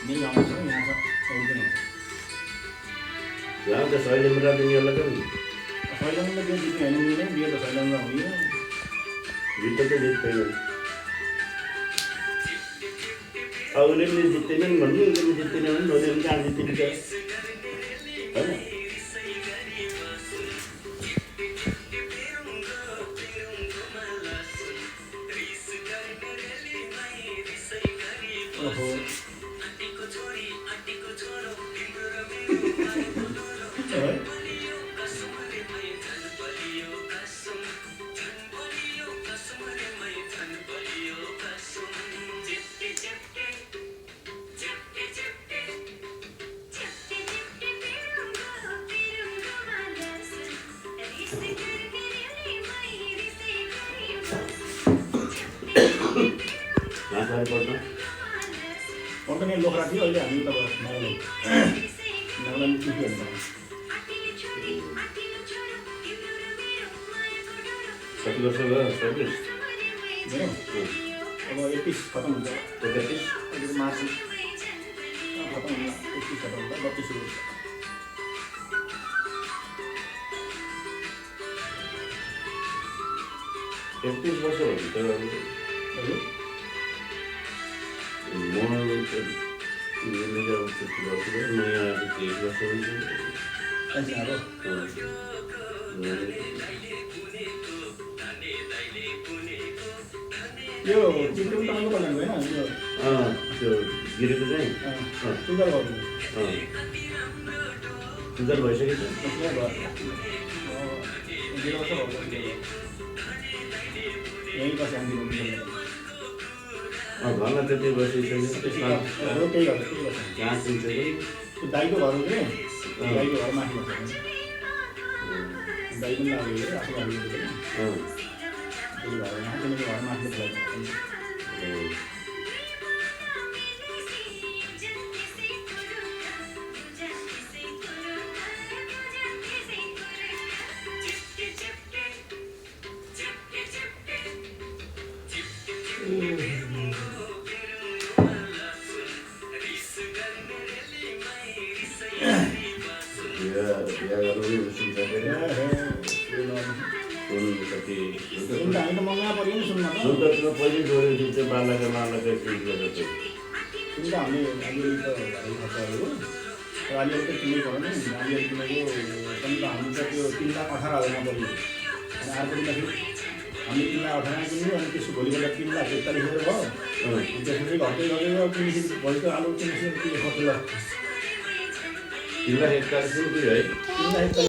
यहीँ आउँछ यहाँ त अरू पनि यहाँ त शैलेन्द्र तिमीहरूलाई पनि शैलेन्द्र त्यो जित्ने होइन मिल्ने बिहे त शैलेन्द्र हुने जित्छ त जित्दैन अब उसले पनि जित्दैनन् भन्नु उसले पनि जित्दैन भने उसले पनि कहाँ जित्दिन्छ होइन ओहो हाँसबारे पर्छ कम्पनी लोखरा थियो अहिले हामी त नागाल्यान्ड चिठीहरू कति वर्ष भयो सर्भिस मेरो अब 31 खतम हुन्छ 31 अहिले मार्च खतम हुन्छ 31 खतम हुन्छ 32 सुरु हुन्छ 31 वर्ष हो त हजुर म नयाँ 23 वर्ष हुन्छ यो चिन्टु पनि तपाईँको बनाएको होइन त्यो गिरेको चाहिँ सुन्दर गर्नु सुन्दर भइसकेको छ यहीँ बस्यो हामी घरमा त्यति बसिसक्यो त्यही गर्छ जहाँ चिन्छ पनि त्यो दाइको घर हो कि दाइको घर माथि बस्छ दाइ पनि लाग्यो आफू लाग्यो त्यो घर किनकि घर माथि बिहा गर्नु सुनिसकेर कति हामी त मगा पऱ्यो नि सुन्न सुन्दरको पहिले जोडेको थियो त्यो बालाका सुनेर चाहिँ सुन्दा हामीले अलिअलि त भाइ खर्चहरू तर अलिअलि त किनै पऱ्यो नि अलिअलि किनेको पनि त हामी त त्यो 3,18,000 पऱ्यो अनि अर्को दिन हामीले 3,18,000 किन्यो अनि त्यसको भोलिपल्ट 3,41,000 भयो अनि त्यसपछि घट्दै गयो किनेपछि भोलि त आलु किनेपछि के खर्च लाग्छ 3,41,000 रुपियाँ है 3,41,000